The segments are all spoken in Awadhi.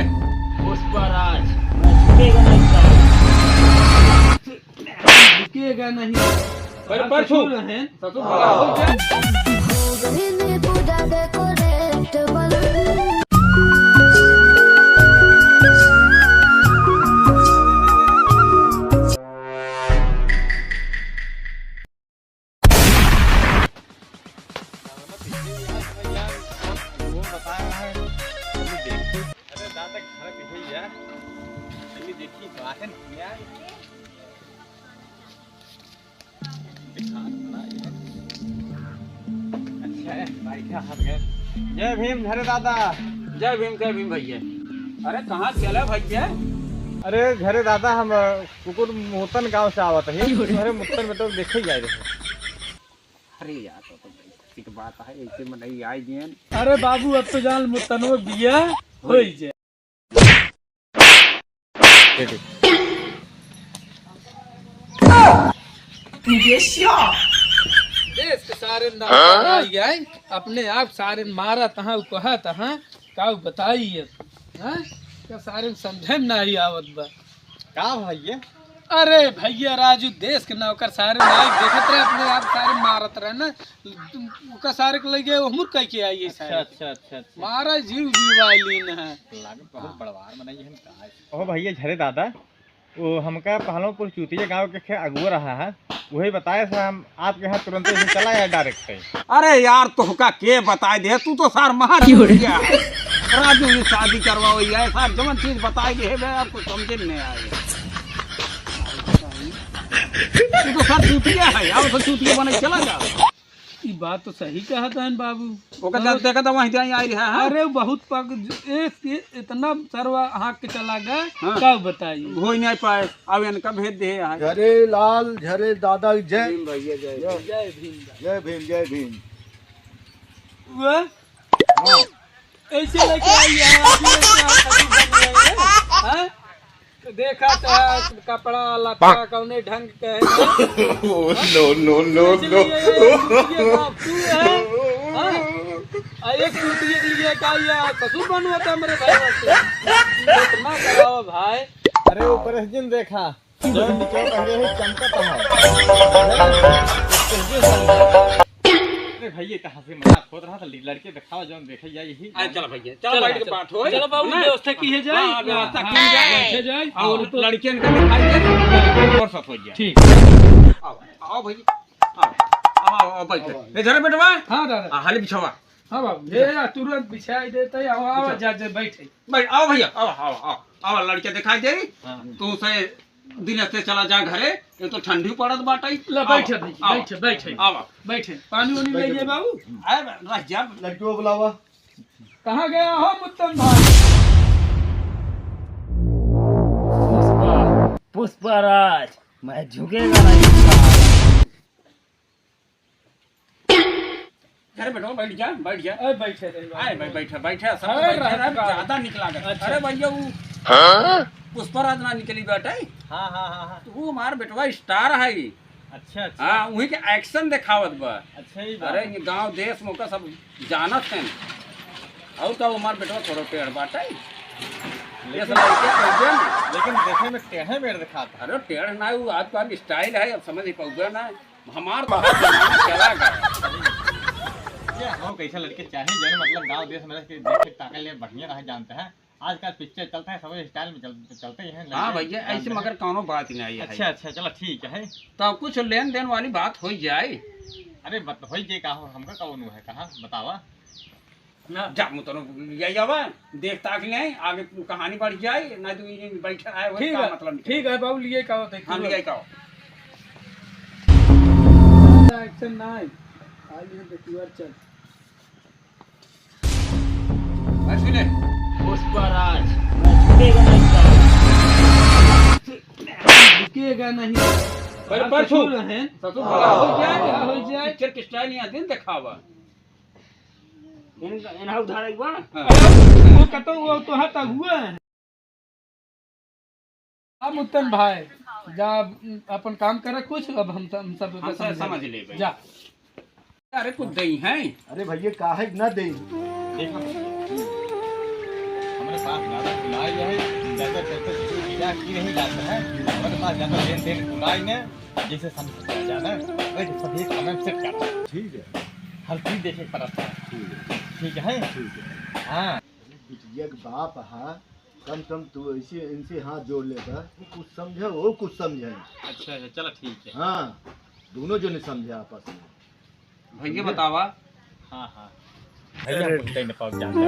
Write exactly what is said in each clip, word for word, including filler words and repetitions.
पुष्पराज, मैं झुकेगा नहीं साला। झुकेगा नहीं। पर, आप परसों। ससुर हैं। ससुर भला हो गया। अरे दादा, घर पे ही है। अभी देखी, बाहर नहीं आए। अच्छा है, भाई, क्या हाल है? जय भीम, घरे दादा। जय भीम, जय भीम भैया। अरे, कहाँ चला भैया? अरे, घरे दादा, हम, अ, कुकुर मोतन गाँव से आवत है। अरे, मोतन में तो देखे ही आए रहे। अरे यार, तो, तो ठीक बात है, ऐसे में नहीं आए जियन। अरे बाबू, अब तो जान मोतनो बिया होई जाए। देश के सारे नाम आई, आई, अपने आप सारे मारत हैं, कहत हैं, का बताई अब, हैं? का सारे समझे में नहीं आवत बा। का भैया? अरे भैया राजू, देश के नौकर सारे नाई देखत रहे, अपने आप सारे मारत रहे ना। ओका सारे के लगे हमर कह के आई है अच्छा, सारे। अच्छा, अच्छा, अच्छा। मारा जीव जीवाई लीन है। लागत बहुत बड़वार बनाई है का। ओहो भैया झरे दादा, वो हमका पहलमपुर चूतिया गांव के खे अगुआ रहा है, वही बताए से हम आपके यहाँ तुरंत ही चला आया डायरेक्ट है। अरे यार, तोहका के बताए दे, तू तो सार महा क्यों रे? चूतिया है। राजू ही शादी करवाओ यार, सार जवन चीज बताए दे है, आपको समझे में नहीं आए। तू तो सार चूतिया है, अब तो चूतिया बने चला जा। ई बात तो सही कहत हन बाबू। ओकर जात देखत वहीं जाई आई रहा है। अरे बहुत पग, एक, एक, इतना सरवा हाँक के चला गए, हाँ। का बताई? हो ही नहीं पाए, अब इनका भेज दे है। झरे लाल, झरे दादा की जय। भीम भैया जय। जय। जय भीम। जय भीम, जय भीम। वो हाँ। ऐसे लेके आई है, अभी ऐसे आप अभी बन रहे हैं, हाँ? देखा तो है, कपड़ा लत्ता कौने ढंग के है। Oh, no, no, no, ऐसे no। लिए, ये, ये बाप तू है, हाँ? आ, एक चूतिया के लिए का ये ससुर बनवा था मेरे भाई से। इतना कराओ भाई। अरे, ऊपर से जिन देखा, जौन नीचे पहले ही चमकत है। अरे भैया, ये तो हंसी मजाक होत रहा था, लड़के दिखाओ, जौन देखे जाए यही। अरे चलो भैया, चलो चलो, बैठ के चलो। बात होए। चलो बाबू, ना? व्यवस्था की है जाए। हाँ, व्यवस्था की जाए। बैठे जाए। और और तो लड़कियन का दिखाई दे, और सब हो जाए। ठीक। आओ, आओ भैया, आओ, आओ, आओ, आओ, बैठ। ए, जरा बेटवा। हाँ दादा। हाँ, हाली बिछावा। हाँ बाबू, ये तुरंत बिछाई देते हैं। आओ, आओ, बिछाओ। जा, जा, बैठे। बैठ, आओ भैया, आओ, आओ, आओ, आओ, लड़के दिखाई दे। हाँ। तू से दिन से चला जा घरे, ये तो ठंडी पड़त बाटे। ले, आओ, बैठे, बैठे, आओ, बैठे, बैठे। आओ। बैठे, पानी वानी ले बैठे, जाए बाबू। आए, रह जा। लड़कियों को बुलावा। कहाँ गया हो मुत्तम भाई? पुष्पा, पुष्पराज, मैं झुकेगा नहीं। अरे बेटवा, बैठ जा, बैठ जा। अरे बैठे रहे बाबू। अरे भाई, बैठे, बैठे, सब अरे बैठे रहे, रहत बा। ज्यादा निक लागत। अच्छा। अरे भैया, वो हाँ? पुष्पराज ना निकली बाटे। हाँ, हाँ, हाँ, हाँ। तो वो हमार बेटवा स्टार है। अच्छा, अच्छा। हाँ, वही के action देखावत बा। अच्छा, ई बात। अरे, ये गांव देश मौका सब जानत हैं। और का हमार बेटवा थोड़ा टेढ़ बाटे। ये लेकिन सब लड़के कहते हैं ना। लेकिन देखे में टेढ़े मेढ़ दिखाता। अरे, टेढ़ ना, वो आजकल style है, अब समझ ही पउबे ना। हमार तो हाथ जमाना चला गया। ये हम कैसे लड़के चाहे, जौन मतलब गाँव देश में रह के देखे ताके ले बढ़िया रहे जानते हैं। आजकल पिक्चर चलता है, सब style में चल-, चलते ही हैं हाँ लड़के भैया, जानते ऐसे हैं। मगर कौनो बात ही नहीं है। अच्छा, अच्छा, चलो ठीक है। तो कुछ लेन देन वाली बात हो जाए। अरे बत-, हो जाए का हो, हमका कौन है, कहाँ बतावा? ना। जा, मुतनो, ले आवा, देख ताक ले, आगे कहानी बढ़ जाए, ना तो ये बैठे आए, वही ठीक का है, मतलब निकले। ठीक है बाबू, लिए का होता है, हाँ, ठीक है। लिए का हो। ज्यादा action ना है। आ, ये देखिए, यार, चल। बैठ ले। पुष्पराज, मैं झुकेगा नहीं साला। झुकेगा नहीं। पर आप परसों। ससुर हैं। ससुर भला हो जाए। भला हो जाए। पिक्चर के style यहाँ दिन दिखावा। इन, इन्हा उधार एक बार। हाँ। वो कतो, वो तो हाथ हुआ है। अब उत्तम भाई, जा, अपन काम करे कुछ, अब हम, हम सब हम सब समझ समझ लेबे। जा। अरे कुछ दई है। अरे भैया, काहे ना दे? देखो। पास ज्यादा सुनाई है, ज्यादा पैसे की नहीं जाता है, हमारे पास ज्यादा लेन देन सुनाई ने, जैसे समझ जाना, वैसे सभी काम सेट करना। ठीक है। हर चीज देखे पड़ता है। ठीक है। ठीक है? ठीक है। हाँ। बिटिया के बाप हा, कम से कम तू ऐसे इनसे हाथ जोड़ लेता, वो कुछ समझे, वो कुछ समझे। अच्छा, अच्छा, चलो ठीक है। हाँ, दोनों जने समझे आपस में। भैया समझे? बतावा। हाँ, हाँ। भैया, हम कुछ नहीं पाओ जानता है।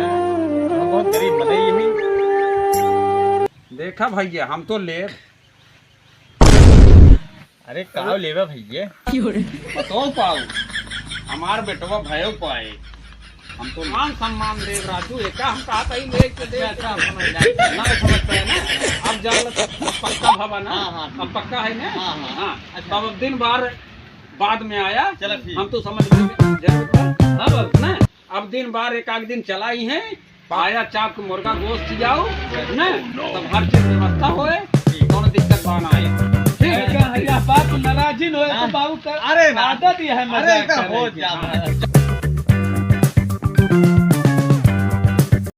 हम बहुत गरीब मनई ही। देखा भैया, हम तो लेब। अरे, काव लेबा भैया? बताओ पाऊ, हमार बेटवा भयो पाए, हम तो मान सम्मान देब राजू, एका हम कहा था ही लेके दे। अच्छा, अच्छा, समझ गया। ना समझता है ना, अब जान लो, अब पक्का भवा ना, हाँ, हाँ, अब पक्का है ना, हाँ, हाँ। हाँ, अच्छा। तब अब दिन बार बाद में आया, चलो ठीक। हम तो समझ गए, जरूरत है। हाँ, बस ना, अब दिन बार एक आध दिन चला ही है, आया चाप के मुर्गा गोश्त खियाओ, ना? तब हर चीज व्यवस्था होए, कोनो दिक्कत बा ना आए। ठीक है? अरे, यह बात नाराज ही न होए, तो हाँ। बाबू का अरे ना। आदत ही है अरे, मजाक का हो करने की। जाता है।